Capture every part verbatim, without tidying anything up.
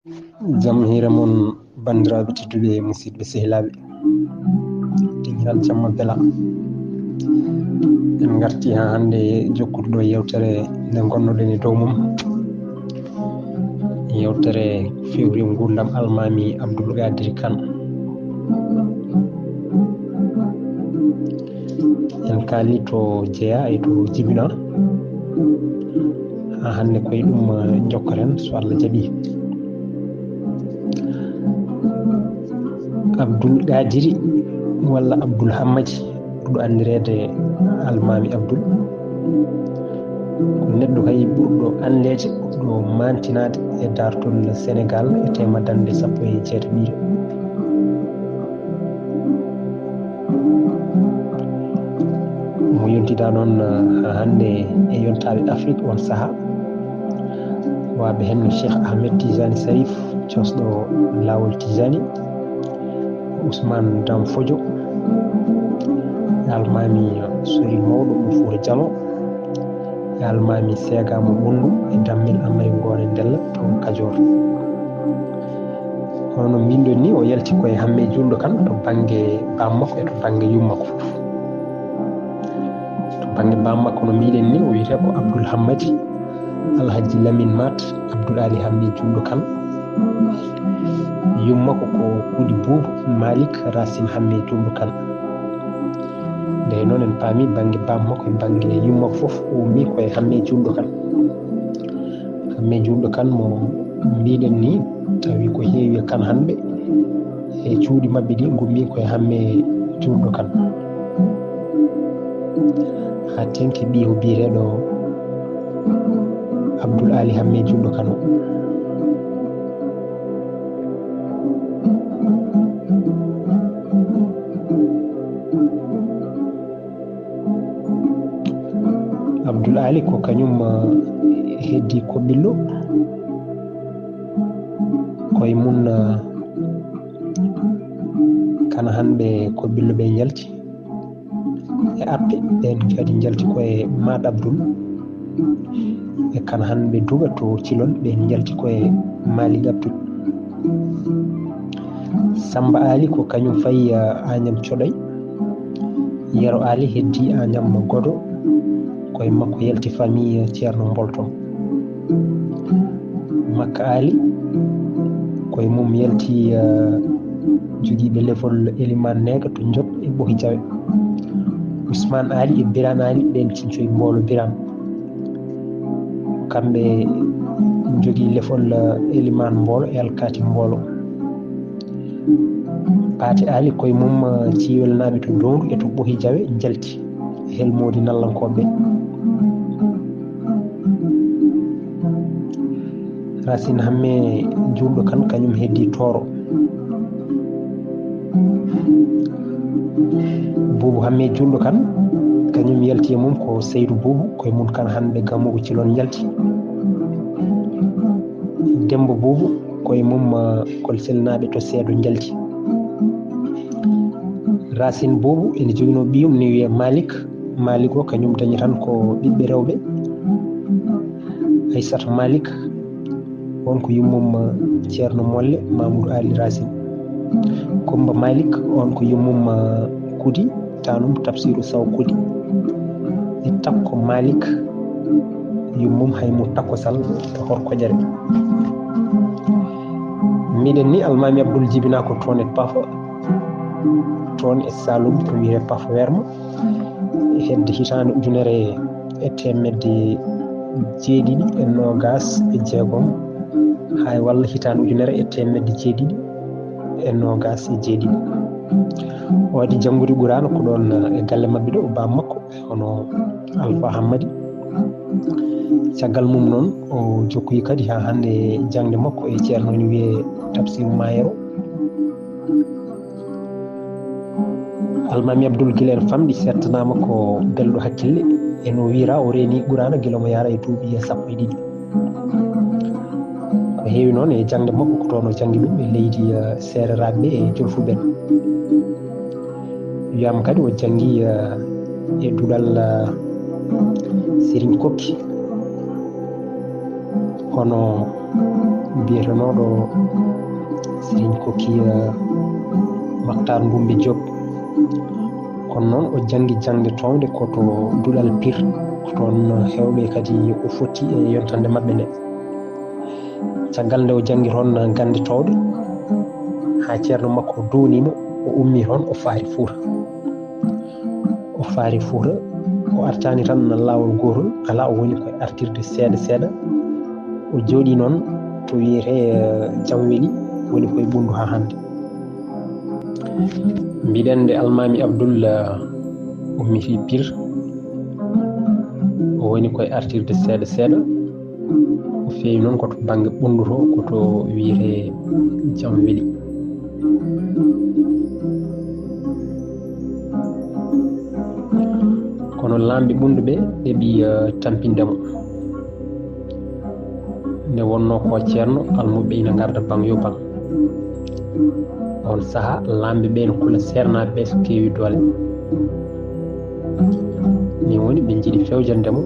Jam hiire mon, banndiraaɓe tedduɓe, musidɓe sehilaaɓe. Dingiral jamma bela. En ngarti haa hannde jokkude ɗo yewtere nde ngonnoɗen e dow mum. Yewtere fewre nguurndam Almaami Abdul Qadir Kan. En kaali to jeyaa e to jibinaa. Haa hannde koye ɗum, eh, njokkoren so Allah jaɓi. Abdul Qadiri walla Abdul Hammadi, ɓurɗo anndireede Almaami Abdul, ko neɗɗo kay ɓurɗo anndeede, ɓurɗo maantinaade e daartol Senegaal e teema daande sappo e jeetati. Mo yontidaa noon, eh, haa hannde e yontaaɓe Afrik on sahaa. Waaɓe heen no Cheikh Ahmed Tijani Sarif, cosɗo laawol Tijani, Ousmane Dam Fodio, Almaami Sori Mawɗo mo Fuuta Jaloo, e Almaami Seega mo Ɓunndu e Dammel Amari Ngoone Ndella to Kajoor. Hono mbinɗon ni, o yalti koye Hammee Juulɗo Kan to bannge baam makko e to bannge yum makko fof. To bannge baam makko, no mbiɗen ni, o wiyetee ko Abdul Hammadi Alhaji Lamin Maat Abdul Ali Hammee Juulɗo Kan. Yum makko ko Kudi Buubu Malik Racine Hammee Juulɗo Kan. Nde noon en paami bannge baam makko e bannge yum makko fof, o ummii koye Hammee Juulɗo Kan. Hammee Juulɗo Kan mo mbiɗen ni, tawi ko heewi e Kan hanɓe, e cuuɗi maɓɓe ɗi ngummi koye Hammee Juulɗo Kan. Haa teŋti ɓiy o biyeteeɗo Abdul Ali Hammee Juulɗo Kan o. Abdul Ali ko kañum, ah, heddi Koɓillo. Koye mum, ah, Kan hanɓe Koɓillo ɓe njalti. E Appe, ɓeen kadi njalti koye Maad Abdul. E Kan hanɓe Duga to Cilol, ɓeen njalti koye Maalik Abdul. Samba Ali ko kañum fayi, ah, Añam Coɗay. Yero Ali heddi Añam Godo, koye makko yalti famille Ceerno Mboltom. Makka Ali, koye mum yalti, ah, jogiiɓe lefol Elimaan Neega to Njoɓ e Ɓoki Jawe. Usmaan Ali e Biraan Ali, ɓeen cincoyi Mboolo Biraan. Kamɓe njogii lefol, eh, Elimaan Mboolo e Alkaati Mboolo. Paate Ali koye mum, eh, Ciwelnaaɓe to Doondu e to Ɓohi Jawe njalti e helmoodi Nallankooɓe. Racine Hammee Juulɗo Kan, kañum heddi Tooro. Buubu Hammee Juulɗo Kan, kañum yalti e mum ko Seydu Buubu, koye mum Kan hanɓe Gamugu Cilol njalti. Demmba Buubu, koye mum, ah, Kolselnaaɓe to Seedo njalti. Racine Buubu ene joginoo ɓiyum ne wiyee Malik. Malik o, kañum dañi tan ko ɓiɓɓe rewɓe. Aissata Malik, on ko yummum, uh, Ceerno Molle Mamoudou Ali Racine. Kumba Malik, on ko yummum, uh, Kudi, tanum Tafsiru Saw Kudi. E Takko Malik, yummum Haymu Takko Sall to Horkoƴere. Miɗen ni Almaami Abdul jibinaa ko toon e Pafa, toon e Saloum to wiyee Pafa Werma. Hedde hitaande ujunere e teemedde jeeɗiɗi e noogaas e jeegom, hay walla hitaande ujunere e teemedde jeeɗiɗi e noogaas e jeeɗiɗi. O waɗi janngude Quraana ko ɗoon e galle maɓɓe ɗo, baam makko, hono Alfa Hammadi. Caggal mum noon, o jokkoyi kadi haa hannde jaŋde makko e ceerno ene wiyee Tafsir Mayero. Almaami Abdul, gila en famɗi, settanaama ko belɗo hakkille. E no wiyraa, o reeni Quraana gila mo yahra e duuɓi sappo e ɗiɗi. Ko heewi noon e jaŋde makko ko toon o janngi ɗum e leydi, eh, Seereraaɓe e Jolfuɓe. Wiyaama kadi o janngi, eh, e duɗal, eh, Serigne Kokki. Kono biyetenooɗo Serigne Kokiya Maktar Ndumbe Diop, kono noon o janngi jaŋde toowde ko to Duɗal Pir, ko toon heewɓe kadi o fotti e yontande maɓɓe nde. Caggal nde o janngi toon gannde toowɗe, haa ceerno makko duwnii mo, o ummii toon, o faari Fuuta. O faari Fuuta, o artaani tan laawol gootol, alaa, o woni koye artirde seeɗa seeɗa. O jooɗii noon to wiyetee, eh, Jamweli, woni koye Ɓunndu haa hannde. Mbiɗen nde Almaami Abdul, eh, ummitii Pir, o woni koye artirde seeɗa seeɗa. O feewi noon ko to bannge Ɓunndu to, ko to wiyetee Jamweli. Kono laamɓe Ɓunndu ɓe ɗeɓi, eh, tampinde mo. Nde wonnoo ko ceerno, almuɓe ina ngarda baŋ yo baŋ. Oon sahaa, laamɓe ɓe ina kula seernaaɓe ɓe so keewi doole. Ni woni ɓe njiɗi fewjande mo.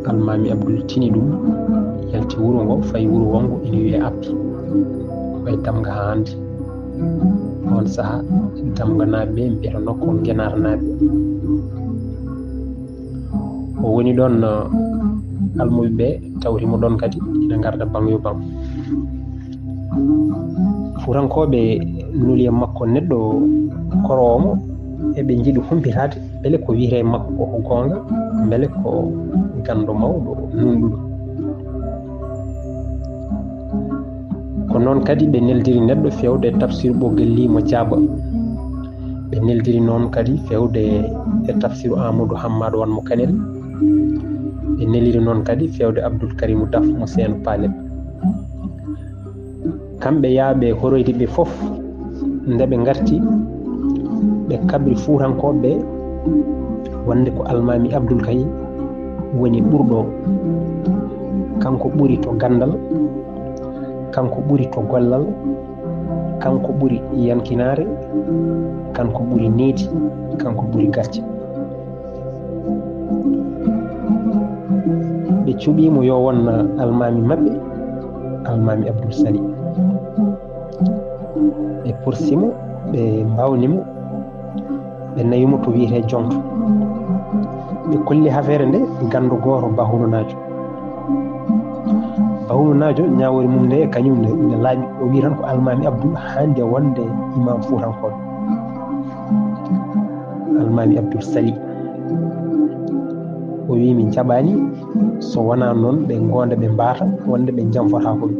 Almaami Abdul tini ɗum, yalti wuro ngo, fayi wuro wonngo ina wiyee Appi. Wayi Damga haa hannde. Oon sahaa, Damganaaɓe ɓe mbiyata nokku o Ngenaarnaaɓe. O woni ɗoon, no almuɓe ɓe tawri mo ɗoon kadi, ina ngarda baŋ yo baŋ. Fuutankooɓe nuli e makko neɗɗo koroowo mo, eɓe njiɗi humpitaade mbele ko wiyetee e makko ko, ko goonga, mbele ko ganndo mawɗo nunɗuɗo. Ko noon kadi ɓe neldiri neɗɗo fewde Tafsir Ɓoggel Limo Jaaba. Ɓe neldiri noon kadi fewde e Tafsir Amadou Hammad Wan mo Kanel. Ɓe neliri noon kadi fewde Abdul Karimu Daf mo Seeno Paalel. Kamɓe yaaɓe horoyde ɓe fof, nde ɓe ngarti, ɓe kabri Fuutankooɓe ɓe wonde ko Almaami Abdul kay woni ɓurɗo. Kanko ɓuri to ganndal, kanko ɓuri to gollal, kanko ɓuri yankinaare, kanko ɓuri needi, kanko ɓuri gacce. Ɓe cuɓii mo yo won almaami maɓɓe, Almaami Abdul Sali. Ɓe porsi mo, ɓe mbawni mo, ɓe nawi mo to wiyetee Joŋto. Ɓe kolli hafeere nde ganndo gooto Bahununaajo. Bahununaajo, ñaawoore mum nde, kañum nde, ina laaɓi. O wii tan ko Almaami Abdul haandi e wonde imaam Fuutankooɓe. Almaami Abdul Sali. O wii, "Min njaɓaani, so wonaa noon ɓe ngoonda ɓe mbaata wonde ɓe njanfotaako ɓe."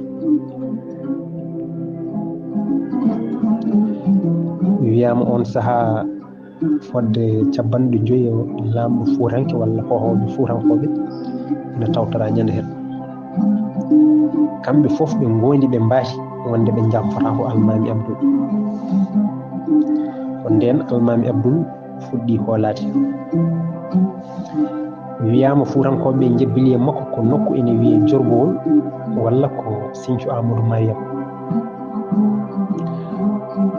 Wiyaama oon sahaa fodde capanɗe joyi o laamɗo Fuutanke walla hoohooɓe Fuutankooɓe ina tawtoraa ñande heen. Kamɓe fof ɓe ngoondi ɓe mbaati wonde ɓe njanfotaako Almaami Abdul. Ko ndeen Almaami Abdul fuɗɗii hoolaade. Wiyaama Fuutankooɓe ɓe njebbili e makko ko nokku ene wiyee Jorbowol walla ko Sinthiou Amadou Mariam.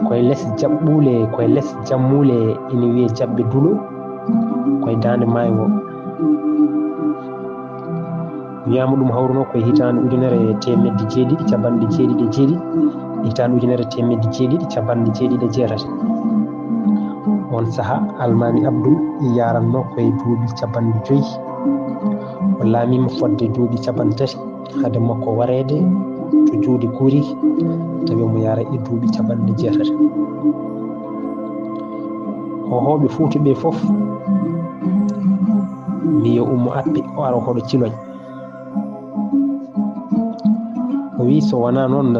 Koye les jaɓɓuule, koye les jammuule ene wiyee Jaɓɓe Dulo, koye daande maayo ngo. Wiyaama ɗum hawruno koye hitaande ujunere e teemedde jeeɗiɗi capanɗe jeeɗiɗi e jeeɗiɗi, hitaande ujunere e teemedde jeeɗiɗi capanɗe jeeɗiɗi e jeetati. Oon sahaa, Almaami Abdul yaranno koye duuɓi capanɗe joyi. O laamiima fodde duuɓi capanɗe tati hade makko wareede to juuɗe Guuriki, tawi omo yara e duuɓi capanɗe jeetati. Hoohooɓe Fuuta ɓe fof mbi yo ummo Appi, o ara hoɗo Ciloñ. O wi, "So wonaa noon,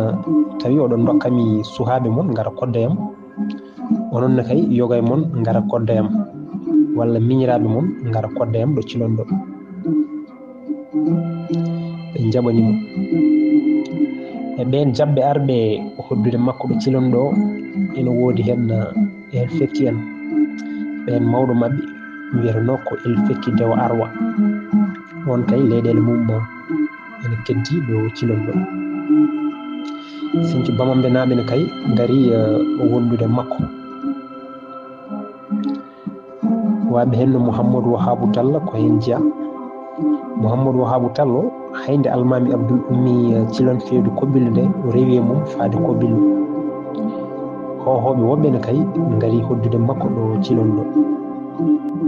tawi oɗon ndokka mi suhaaɓe mon ngara koddoyam, onon ne kay yoga e mon ngara koddoyam, walla miñiraaɓe mon ngara koddoyam ɗo Ciloñ ɗo." Ɓe njaɓani mo. E ɓeen jaɓɓe arɓe hoddude makko ɗo Ciloñ ɗo, ene woodi heen, eh, El Fekki en. Ɓeen mawɗo maɓɓe wiyetenoo ko El Fekki Dewo Arwa. Oon kay leyɗeele mum ene keddi ɗo Ciloñ ɗo. Sinthiou Bamambenaaɓe ne kay ngari, eh, wondude makko. Waaɓe heen no Mouhamadou Wahabou Talla ko heen jeyaa. Mouhamadou Wahabou Tallo, Hay nde Almaami Abdul ummi, eh, Cilon feedu Kobillu nde, o rewi e mum faade Kobillu. Hoohooɓe woɓɓe ne kay ngari hoddude makko ɗo Cilon ɗo.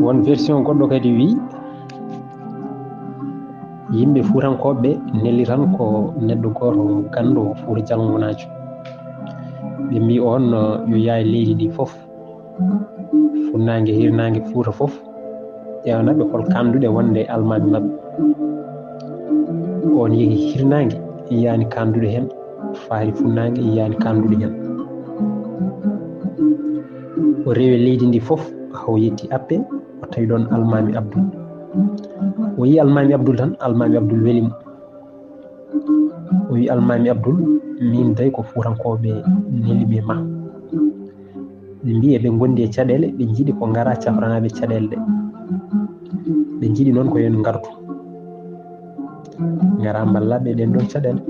Won version goɗɗo kadi wi, yimɓe Fuutankooɓe nelli tan ko neɗɗo gooto ganndo Fuuta Jalngonaajo. Ɓe mbi on, eh, yo yaay leydi ndi fof. Funnaange, hirnaange, Fuuta fof, ƴeewanaɓe hol kaanduɗe wonde almaami maɓɓe. On yehi hirnaange, yiyaani kaanduɗe heen, faari funnaange, yiyaani kaanduɗe heen. O rewi leydi ndi fof, haa o yetti Appe, o tawi ɗoon Almaami Abdul. O yii Almaami Abdul tan, Almaami Abdul weli mo. O wi, "Almaami Abdul, min dey ko Fuutankooɓe neli mi ma." Ɓe mbi eɓe ngondi e caɗeele, ɓe njiɗi ko ngara cafranaɓe caɗeele ɗe. Ɓe njiɗi noon ko yo en ngartu. Ngara mballaɓe ɗen ɗon caɗeele.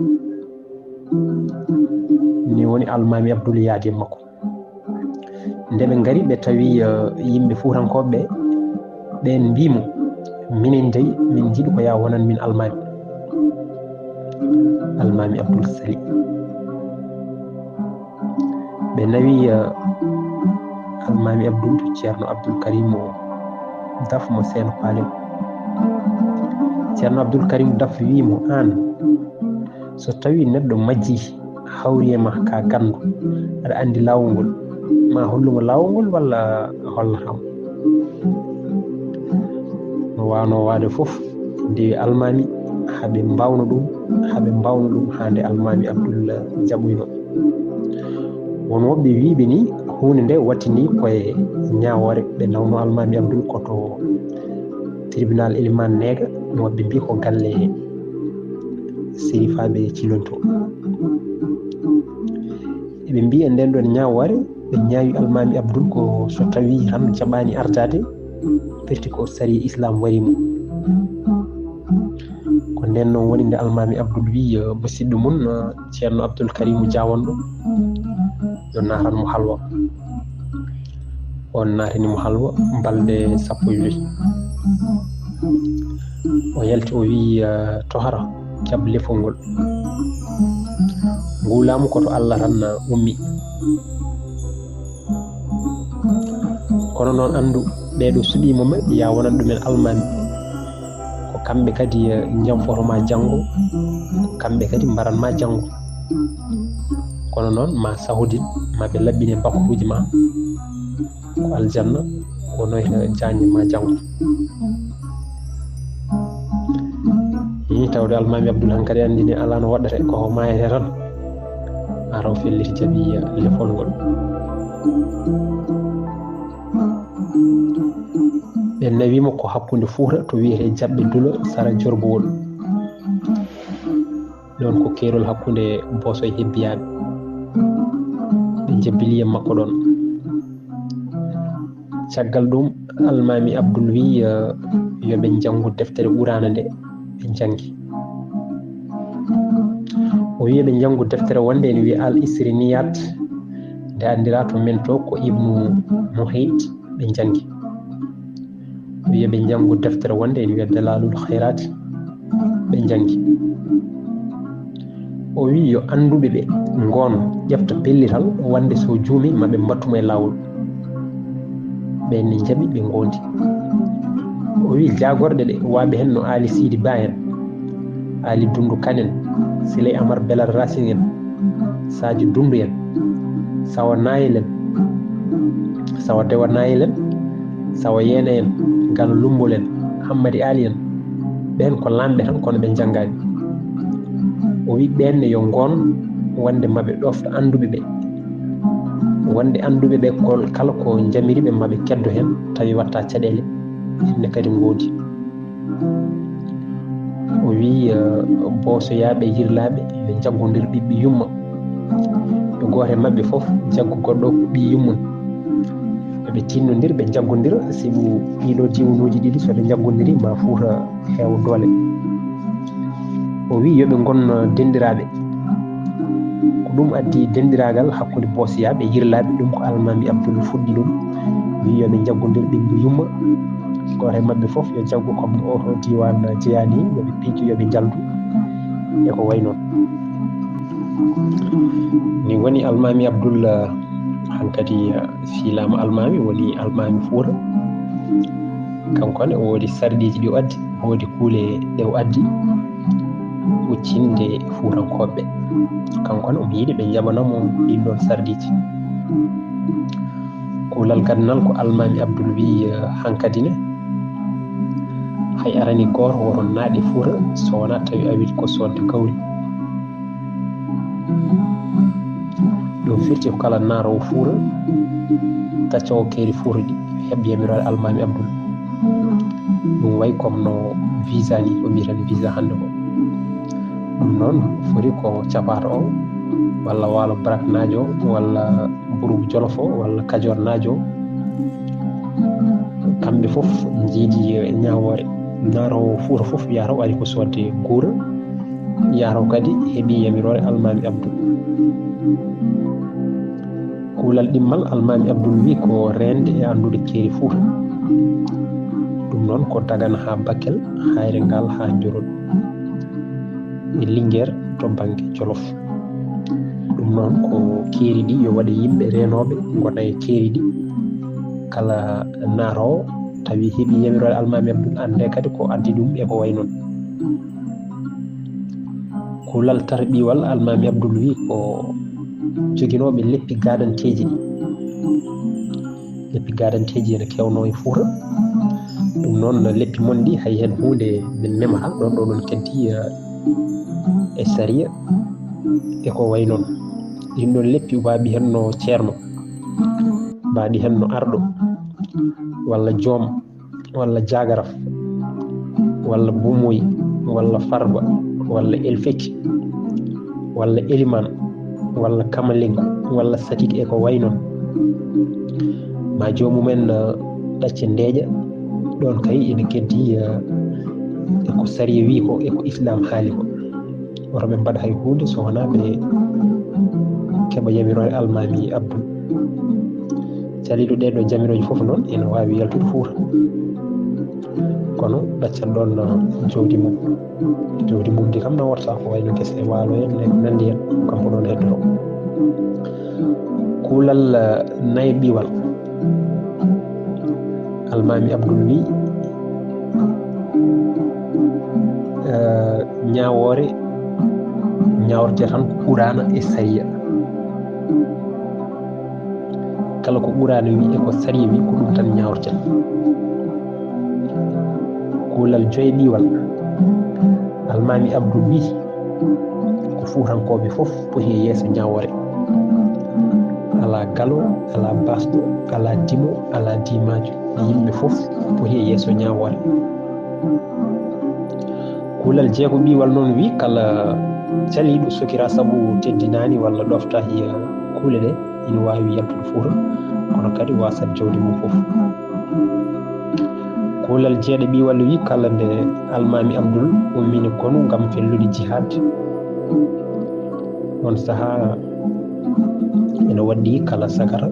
Ni woni Almaami Abdul yaadi e makko. Nde ɓe ngari, ɓe tawi, eh, yimɓe Fuutankooɓe ɓe, ɓeen mbii mo, "Minen dey, min njiɗi ko yaa wonan min almaami." Almaami Abdul sali. Ɓe nawi, eh, Almaami Abdul to Ceerno Abdul Karim Daf mo Seeno Paalel. Ceerno Abdul Karim Daf wii mo, "Aan, so tawii neɗɗo majjii, hawri e ma ka ganndo, aɗa anndi laawol ngol, ma hollu mo laawol ngol walla a holla kam?" No waawno waade fof, nde almaami, haa ɓe mbaawno ɗum, haa ɓe mbaawno ɗum, haa nde Almaami Abdul jaɓuyno. Won woɓɓe wiiɓe ni, huunde nde wattini koye ñaawoore, ɓe nawno Almaami Abdul ko to tribunal Elimaan Neega, woɓɓe mbii ko galle sirifaaɓe Cilon to. Eɓe mbiya nden ɗon ñaawoore, ɓe ñaawi Almaami Abdul ko so tawii tan jaɓaani ardaade, firti ko sariya Islaam wari mo. Ko nden noon woni nde Almaami Abdul wi, eh, musidɗo mum, eh, Ceerno Abdul Karimu Jaawanɗo, yo naatan mo halwa. On naatani mo halwa balɗe sappo e joy. O yalti, o wi, eh, "To hara, jaɓ lefol ngol. Nguu laamu ko to Allah tan ummi. Kono noon anndu, ɓee ɗoo suɓii mo, yaa wonan ɗumen almaami. Ko kamɓe kadi, eh, njamfoto ma janngo, ko kamɓe kadi mbaran ma janngo. Kono noon ma sahodin, ma ɓe laɓɓine bakkuuji ma. Ko aljanna, wonoyta jaañde ma janngo." Ni tawde Almaami Abdul hankadi anndi ni alaa no waɗɗata, ko o maayata tan. Haa taw felliti jaɓi lefol ngol. Ɓe nawi mo ko hakkunde Fuuta to wiyetee Jaɓɓe Dulo, sara Jorbowol. Ɗoon ko keerol hakkunde Booso e Hebbiyaaɓe. Ɓe njebbili e makko ɗoon. Caggal ɗum, Almaami Abdul wi, eh, yo ɓe njanngu deftere Quraana nde, ɓe njanngi. O wi yo ɓe njanngu deftere wonde ene wiya Al Isriniyat, nde anndiraa to men to ko Ibnu Muhit, ɓe njanngi. O wi yo ɓe njanngu deftere wonde ene wiya Dalalul Khairat, ɓe njanngi. O wi yo annduɓe ɓe ngoon ƴefta pellital wonde so juumi ma ɓe mbattu mo e laawol. Ɓeen ne njaɓi, ɓe ngoondi. O wi jaagorɗe ɗe, waaɓe heen no Aali Siidi Ba en, Aali Dunndu Kan en, Siley Amar Belal Racine en, Sadio Dunndu en, Sawa Nayel en, Sawa Dewa Nayel en, Sawa Yeena en, Galo Lumbol en, Hammadi Aali en, ɓeen ko laamɓe tan, kono ɓe njanngaani. O wi ɓeen ne yo ngoon wonde ma ɓe ɗofta annduɓe ɓe, wonde annduɓe ɓe kol-, kala ko njamiri ɓe ma ɓe keddo heen, tawi watta caɗeele, enne kadi ngoodi. O wi, eh, boosoyaaɓe yirlaaɓe yo njaggondir ɓiɓɓe yumma. Yo gooto e maɓɓe fof jaggu goɗɗo ko ɓii yummum. Yo ɓe tinnondir, ɓe njaggondira, sibu ɗii ɗoo diiwanuuji ɗiɗi so ɓe njaggondiri ma Fuuta heewa doole. O wi yo ɓe ngon denɗiraaɓe. Ko ɗum addi denɗiraagal hakkunde boosoyaaɓe yirlaaɓe, ɗum ko Almaami Abdul fuɗɗi ɗum. Wi yo ɓe njaggondir ɓiɓɓe yumma. Gooto e maɓɓe fof yo jaggu comme no oo ɗoo diiwaan jeyaa nii, yo ɓe piiju, yo ɓe njaldu. e ko wayi noon. Ni woni Almaami Abdul, eh, hankadi, eh, fiilaama Almaami, woni Almaami Fuuta. Kanko ne, o woodi sarɗiiji ɗi o addi, o woodi kuule ɗe o addi huccinde Fuutankooɓe. Kanko ne, omo yiɗi ɓe njaɓana mo ɗiin ɗoon sarɗiiji. Kuulal gadanal ko Almaami Abdul wiyi, eh, hankadi ne, hay arani gooto woto naaɗ e Fuuta so wonaa tawi a wiɗi ko soodde gawri. Ɗum firti ko kala naatoowo Fuuta, taccoowo keeri Fuuta ɗi, heɓ yamiroore Almaami Abdul. Ɗum wayi comme no visa ni, ko mbiyeten visa hannde ko. Ɗum noon foti ko capaata o, walla Waalo Baraknaajo, walla Burubu Jolof o, walla Kajoornaajo. Kamɓe fof njiidi e ñaawoore. Naatoowo Fuuta fof wiyata o ari ko soodde guura, wiyata o kadi heɓi yamiroore Almaami Abdul. Kuulal ɗimmal, Almaami Abdul wi ko reende e anndude keeri Fuuta. Ɗum noon ko Dagana haa Bakel, Hayre Ngaal haa Njorol, e Lingeer to bannge Jolof. Ɗum noon ko keeri ɗi yo waɗe yimɓe reenooɓe ngona e keeri ɗi. Kala naatoowo tawi heɓi yamiroore Almaami Abdul, annde kadi ko addi ɗum e ko wayi noon. Kuulal tarbiwal, Almaami Abdul wi ko joginooɓe leppi gaadanteeji ɗi. Leppi gaadanteeji ene keewno e Fuuta. Ɗum noon, leppi mon ɗi, hay heen huunde min memata ɗoon, ɗo ɗon keddi, eh, e sariya e ko wayi noon. Ɗiin ɗoon leppi, mbaaɗi heen no ceerno, mbaaɗi heen no arɗo, walla joom, walla jaagaraf, walla bumoy, walla farba, walla elfek, walla elimaan, walla kamaling, walla satik e ko wayi noon. Ma joomumen, eh, ɗacce ndeeƴa, ɗoon kay ene keddi, eh, e ko sariya wi ko, e ko Islaam haali ko. Woto ɓe mbaɗ hay huunde so wonaa ɓe keɓa yamiroore Almaami Abdul. Caliiɗo ɗee ɗoo jamirooje fof noon ene waawi yaltude Fuuta. Kono ɗaccan ɗoon, uh, jawdi mum. Jawdi mum ndi kam naworta ko wayno gese e waalo en, e ko nanndi en, ko kanko ɗoon heddoto. Kuulal, uh, nayaɓiwal. Almaami Abdul wi, uh, ñaawoore ñaawrete tan ko Quraana e sariya. Kala ko Quraana wi e ko sariya wi, ko ɗum tan ñaawreten. Kuulal joyɓiwal, Almaami Abdul wi ko Fuutankooɓe fof poti e yeeso ñaawoore. Alaa galo, alaa baasɗo, alaa dimo, alaa diimaajo. Yimɓe fof poti e yeeso ñaawoore. Kuulal jeegoɓiwal noon wi kala caliiɗo sokira sabu teddinaani walla ɗoftaaki, eh, kuule ɗe, ina waawi yaltude Fuuta, kono kadi waasat jawdi mum fof. Kuulal jeeɗiɓiwal wi kala nde Almaami Abdul ummini konu ngam fellude jihaad. Oon sahaa ina waɗɗi kala sagara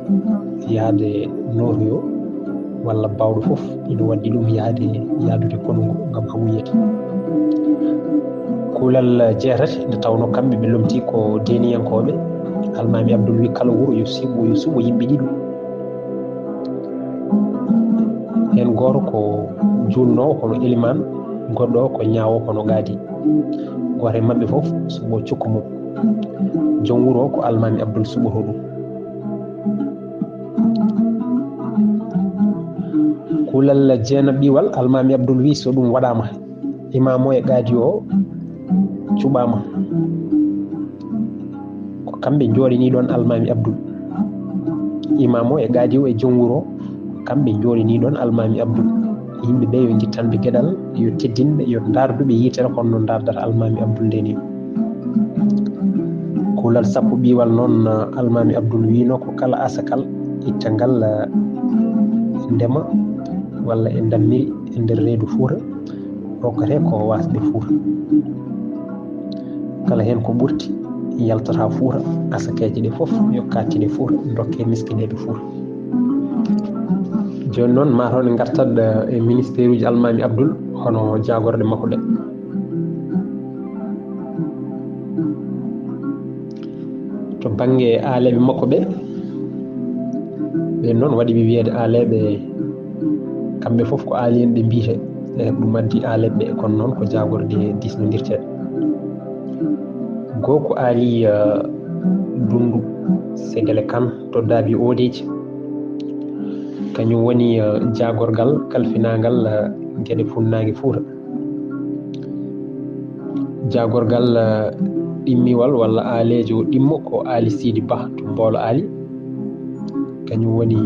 yahde nootoyo walla baawɗo fof ina waɗɗi ɗum yahde, yahdude konu ngo ngam haɓoyde. Kuulal jeetati, nde tawnoo kamɓe ɓe lomtii ko deeniyankooɓe, Almaami Abdul wi kala wuro yo suɓo, yo suɓo yimɓe ɗiɗo. Heen gooto ko juulnoowo hono elimaan, goɗɗo o ko ñaawoowo hono qaadi. Gooto e maɓɓe fof suɓo cukko mum. Joom wuro o ko Almaami Abdul suɓoto ɗum. Kuulal jeenaɓiwal, Almaami Abdul wi so ɗum waɗaama, imaam o e qaadi o cuɓaama. Ko kamɓe njooɗanii ɗoon Almaami Abdul. Imaam o e qaadi o e joom wuro o, ko kamɓe njooɗanii ɗoon Almaami Abdul. Yimɓe ɓe yo ngittanɓe geɗal, yo teddinɓe, yo ndaarduɓe yitere kono no ndaardata Almaami Abdul nde ni. Kuulal sappo ɓiwal noon, Almaami Abdul wiino ko kala asakal ittangal, eh, ndema walla e ndammiri e nder reedu Fuuta, rokkatee ko waasɓe Fuuta. Kala heen ko ɓurti yaltata Fuuta, asakeeje ɗe fof yo kaattine Fuuta, ndokke miskineeɓe Fuuta. Jooni noon, maa taw en ngartat, eh, e ministeeruuji Almaami Abdul, hono jaagorɗe makko ɗe. Bannge aaleeɓe makko ɓe, ɓe noon waɗi ɓe wiyeede aaleeɓe, kamɓe fof ko aaliyen ɓe mbiyetee. E ɗum addi aaleeɓe ɓe, kono noon ko jaagorɗe diisnondirteeɗe. Goo ko aali, eh, Dunndu Segele Kan to Daabi Oodeeji. Kañum woni, eh, jaagorgal kalfinaangal, eh, geɗe funnaange Fuuta. Jaagorgal, eh, ɗimmiwal walla aaleejo ɗimmo ko Aali Siidi Bah to Mboolo Aali. Kañum woni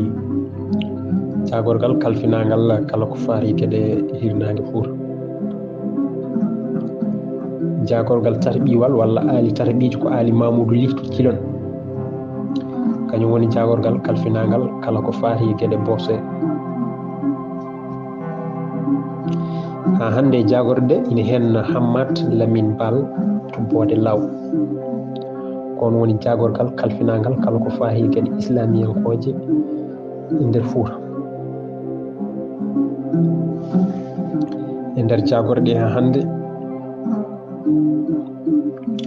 jaagorgal kalfinaangal kala ko faari geɗe hirnaange Fuuta. Jaagorgal tataɓiwal walla aali tataɓiijo ko Aali Mamuudu Lih to Cilon. Kañum woni jaagorgal kalfinaangal kala ko faari geɗe boose. Haa hannde jaagorɗe ina heen Hammat Lamin Baal to Boode Law. Ko oon woni jaagorgal kalfinaangal kala ko faari geɗe islaamiyankooje e nder Fuuta. E nder jaagorɗe haa hannde,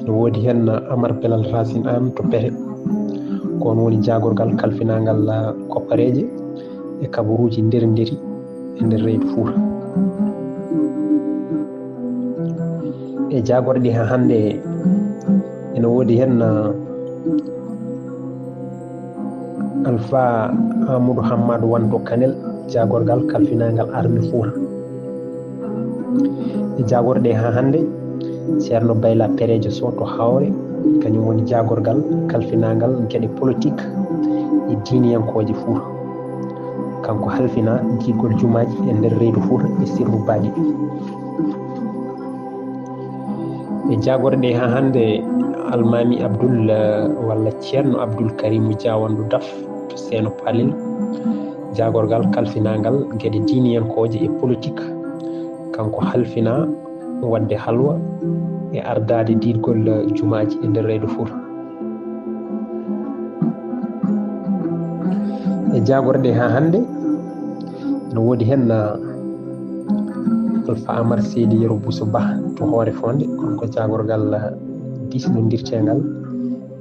no woodi heen Amar Belal Racine Anne to Pete. Ko oon woni jaagorgal kalfinaangal, ah, koppareeje e kabaruuji nder nderi e nder reedu Fuuta. E jaagorɗe haa hannde, ene woodi heen, ah, Alfa Amadou Hammadou Wanto Kanel, jaagorgal kalfinaangal arme Fuuta. E jaagorɗe haa hannde, Ceerno Bayla Pereejo Sow to Hawre, kañum woni jaagorgal kalfinaangal geɗe politik e diiniyankooje Fuuta. Kanko halfinaa giggol jumaaji e nder reedu Fuuta e sirru baali. E jaagorɗe haa hannde, Almaami Abdul, eh, walla Ceerno Abdul Karimu Jaawandu Daf to Seeno Palel, jaagorgal kalfinaangal geɗe diiniyankooje e politik. Kanko halfinaa waɗde halwa e ardaade diidgol jumaaji e nder reedu Fuuta. E jaagorɗe haa hannde, no woodi heen, ah, Alfa Amar Seydi Yero Bousso Bah to Hoore Fonde, kono ko jaagorgal, ah, diisnondirteengal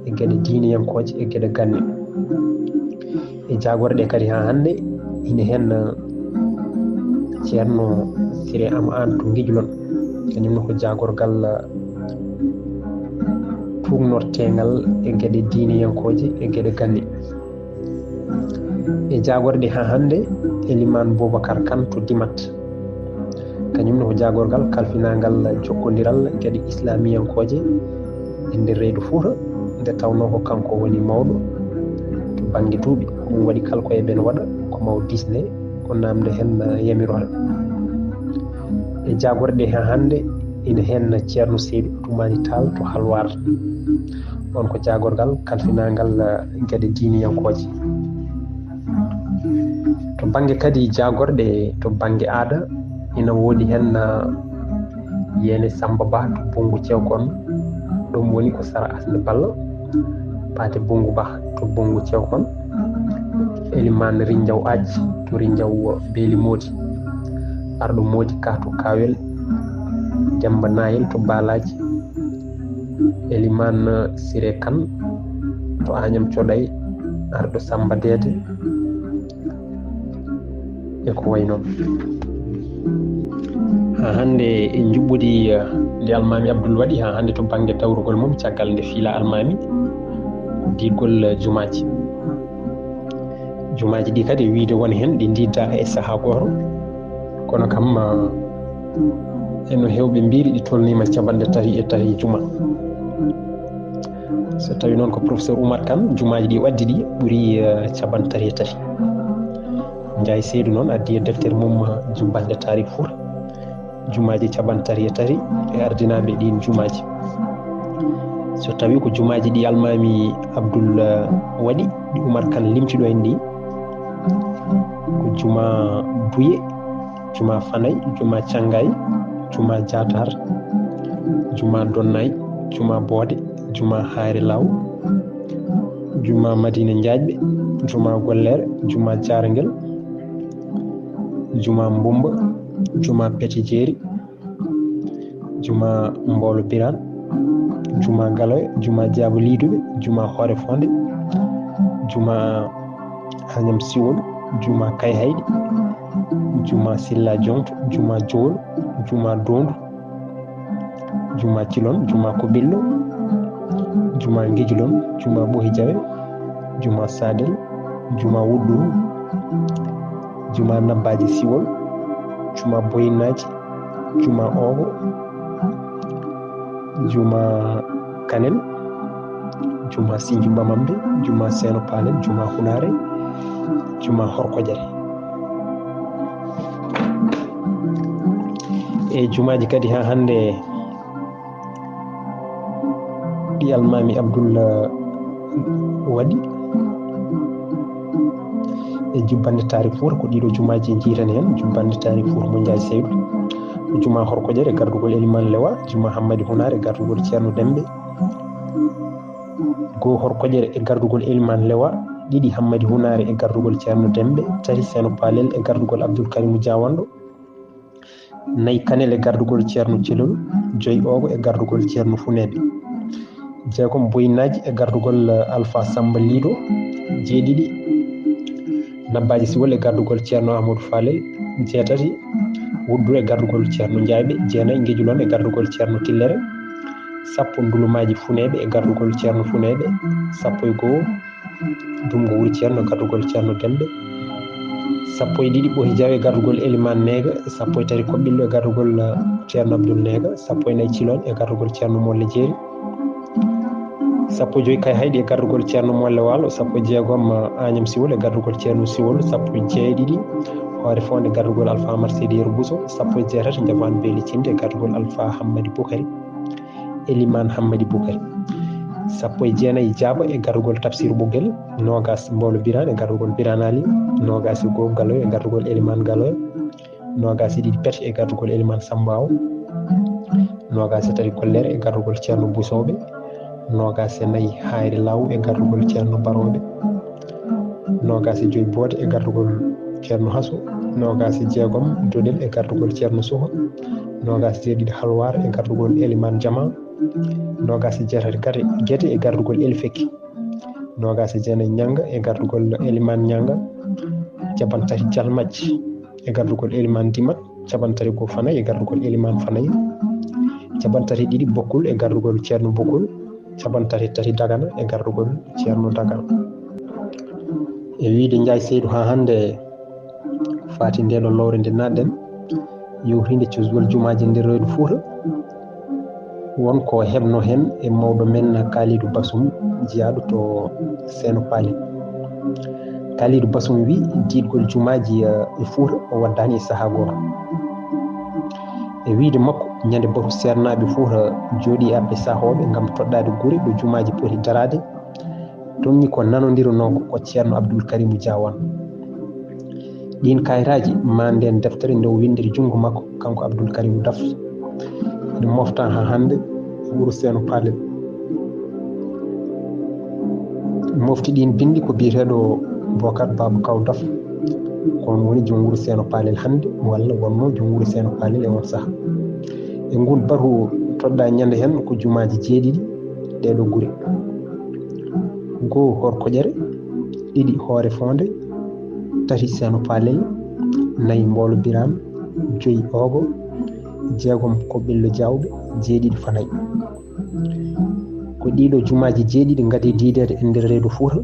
e geɗe diiniyankooje e geɗe ganni. E jaagorɗe kadi haa hannde, ine heen, ah, Ceerno Siré Am Aan to Ngijlon, kañum ne ko jaagorgal, ah, tuugnorteengal e geɗe diiniyankooje e geɗe ganni. E jaagorɗe haa hannde, Elimaan Boubacar Kan to Dimat. Kañum ne ko jaagorgal kalfinaangal jokkondiral geɗe islaamiyankooje e nder reedu Fuuta, nde tawnoo ko kanko woni mawɗo to bannge duuɓi. Ko ɗum waɗi kala ko eɓen waɗa ko maw diisne, ko naamnde heen yamiroore. E jaagorɗe haa hannde, ina heen Ceerno Seydi Atumaani Taal to Halwaar. Ɗoon ko jaagorgal kalfinaangal, eh, geɗe diiniyankooje. To bannge kadi jaagorɗe, to bannge aada, ina woodi heen, eh, Yeene Samba Ba to Bonngu Cewkon, ɗum woni ko Sara Asli Balla, Paate Bonngu Ba to Bonngu Cewkon, Elimaan Rinjaw Aaj to Rinjaw Beeli Moodi, Arɗo Moodi Ka to Kaawel, Demba Nayel to Baalaaji, Elimaan Siré Kan to Añam Coɗay, Arɗo Samba Deede, e ko wayi noon. Haa hannde e njuɓɓudi, eh, ndi Almaami Abdul waɗi, haa hannde to bannge dawrugol mum, caggal nde fiila Almaami, diidgol, eh, jumaaji. Jumaaji ɗi kadi, wiyde won heen ɗi ndiiddaaka e sahaa gooto, kono kam, eh, eno heewɓe mbiiri ɗi tolniima capanɗe tati e tati juma. So tawi noon ko professeur Oumar Kane, jumaaji ɗi o addi ɗi ɓuri, eh, capanɗe tati e tati. Njaay Seydu noon addi e deftere mum, eh, Jumbanɗe Taarikh Fuuta, jumaaji capanɗe tati e tati e ardinaaɓe ɗiin jumaaji. So tawi ko jumaaji ɗi Almaami Abdul, eh, waɗi, ɗi Oumar Kane limti ɗo en ɗi, ko juma Duye, juma Fanay, juma Cangay, juma Jatar, juma Donnay, juma Boode, juma Hayre Law, juma Madina Njaajɓe, juma Gollere, juma Jarngel, juma Mbumba, juma Pete Jeeri, juma Mboolo Biraan, Juma Galoya, Juma Jaabo Liiduɓe, Juma Hoore Fonde, Juma Añam Siwol, Juma Kayhayɗi, Juma Silla Joŋto, Juma Jowol, Juma Dondu, Juma Cilon, Juma Kobillo, Juma Ngijlon, Juma Ɓohi Jawe, Juma Sadel, Juma Wuɗɗuru, Juma Nabbaaji Siwol, Juma Boyinaaji, Juma Oogo, Juma Kanel, Juma Sinju Bamambe, Juma Seeno Paalel, Juma Hunaare, Juma Horkojere. E jumaaji kadi haa hannde ɗi Almaami Abdul waɗi e jubbannde taariik Fuuta, ko ɗiɗo jumaaji en njiytani heen, jubbannde taariik Fuuta mo Njaay Seydu. Ko Juma Horkojere e gardugol Elimaan Lewa, Juma Hammadi Hunaare e gardugol Ceerno Dembe. Goo Horkojere e gardugol Elimaan Lewa, ɗiɗi Hammadi Hunaare e gardugol Ceerno Dembe, tati Seeno Paalel e gardugol Abdul Karimu Jaawanɗo, nayi Kanel e gardugol Ceerno Celol, joyi Oogo e gardugol Ceerno Funeeɓe, jeegom Boyinaaji e gardugol, eh, Alfa Samba Liido, jeeɗiɗi Nabbaaji Siwol e gardugol Ceerno Ahmadu Faalel, jeetati Wuɗɗuru e gardugol Ceerno Njaayɓe, jeenayi Ngejulon e gardugol Ceerno Tillere, sappo Ndulumaaji Funeeɓe e gardugol Ceerno Funeeɓe, sappo e goo Dumgo Wuro Ceerno e gardugol Ceerno Dembe, sappo e ɗiɗi Ɓohi Jawe e gardugol Elimaan Neega, sappo e tati Koɓɓillo e gardugol, eh, Ceerno Abdul Neega, sappo e nayi Cilon e gardugol Ceerno Molle Jeeri, sappo e joyi Kayhayɗi e gardugol Ceerno Molle Waalo, sappo e jeegom, eh, Añam Siwol e gardugol Ceerno Siwol, sappo e jeeɗiɗi Hoore Fonde e gardugol Alfa Amar Seydi Yero Buso, sappo e jeetati Njafaan Beeli Cinde e gardugol Alfa Hammadi Bukari, Elimaan Hammadi Bukari, sappo e jeenayi Jaaba e gardugol Tafsir Ɓoggel, noogas Mboolo Biraan e gardugol Biraan Ali, noogas e goo Galoya e gardugol Elimaan Galoya, noogas e ɗiɗi Pete e gardugol Elimaan Samba Aw, noogas e tati Gollere e gardugol Ceerno Busooɓe, noogas e nayi Hayre Law e gardugol Ceerno Barooɓe, noogas e joyi Boode e gardugol Ceerno Hasu, noogas e jeegom Doɗel e gardugol Ceerno Suha, noogas e jeeɗiɗi Halwaar e gardugol Elimaan Jama, noogas e jeetati Gate, Gete e gardugol Eli Fekki, noogas e jeenayi Ñanga e gardugol Elimaan Ñanga, cappanɗe tati Jalmaj e gardugol Elimaan Dimat, cappanɗe tati ko Fanay e gardugol Elimaan Fanay, cappanɗe tati e ɗiɗi Bokkul e gardugol Ceerno Bokkul, cappanɗe tati e tati Dagana e gardugol Ceerno Dagana. E wiyde Njaay Seydu, haa hannde faati ndee ɗoo lowre nde naatɗen, yowtinde cosgol jumaaji e nder reedu Fuuta, won ko heɓnoo heen e mawɗo men Kaaliidu Basum, jeyaaɗo to Seeno Paalel. Kaaliidu Basum wi diidgol jumaaji, eh, e Fuuta o waddaani e sahaa gooto. E wiyde makko, ñande batu seernaaɓe Fuuta jooɗii e arɓe sahooɓe ngam toɗɗaade gure ɗo jumaaji poti daraade, toŋŋi ko nanondironoo ko Ceerno Abdul Karimu Jaawan. Ɗiin kaayitaaji maa ndeen deftere nde o winndiri junngo makko, kanko Abdul Karimu Daf, ene mofta haa hannde e wuro Seeno Paalel. Mofti ɗiin binndi ko biyeteeɗo Bokar Baaba Kaw Daf, ko oon woni joom wuro Seeno Paalel hannde, walla wonnoo joom wuro Seeno Paalel e oon sahaa. E nguun batu toɗɗaa ñande heen ko jumaaji jeeɗiɗi ɗee ɗoo gure. Goo Horkoƴere, ɗiɗi Hoore Foonde, tati Seeno Paalel, nayi Mboolo Biraan, joyi Oogo, jeegom Koɓɓillo Jaawɓe, jeeɗiɗi Fanay. Ko ɗiiɗoo jumaaji jeeɗiɗi ngadii diideede e nder reedu Fuuta.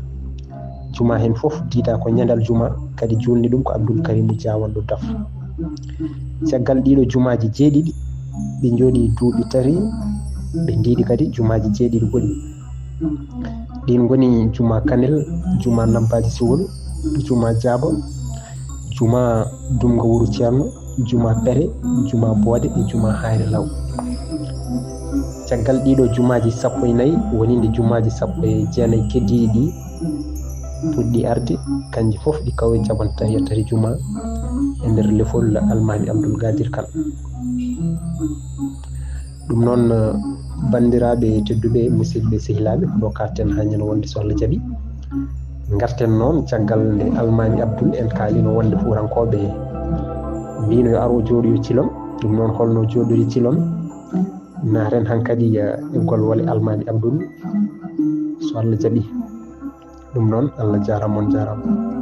Jumaa heen fof diidaa ko ñande aljuma, kadi juulni ɗum ko Abdul Karimu Jaawanɗo Daf. Caggal ɗiiɗoo jumaaji jeeɗiɗi, ɓe njooɗii duuɓi tati, ɓe ndiidi kadi jumaaji jeeɗiɗi goɗɗi. Ɗiin ngoni Juma Kanel, Juma Nabbaaji Siwol, Juma Jaaba, Juma Dumga Wuro Ceerno, Juma Pere, Juma Boode e Juma Hayre Law. Caggal ɗiiɗoo jumaaji sappo e nayi, woninde jumaaji sappo e jeenayi keddiiɗi ɗi puɗɗi arde, kanji fof ɗi kawi capanɗe tati e tati juma e nder lefol Almaami Abdul Gaadir Kan. Ɗum noon, banndiraaɓe tedduɓe, musidɓe sehilaaɓe, ko ɗo kaaɗten haa ñande wonde so Allah jaɓi. Ngarten noon caggal nde Almaami Abdul en kaalino wonde Fuutankooɓe mbiino yo ar o jooɗoyo Cilon. Ɗum noon holno jooɗori Cilon? Naaten hankadi e golwole Almaami Abdul, so Allah jaɓi. Ɗum noon, Allah jaaraama, on jaaraama.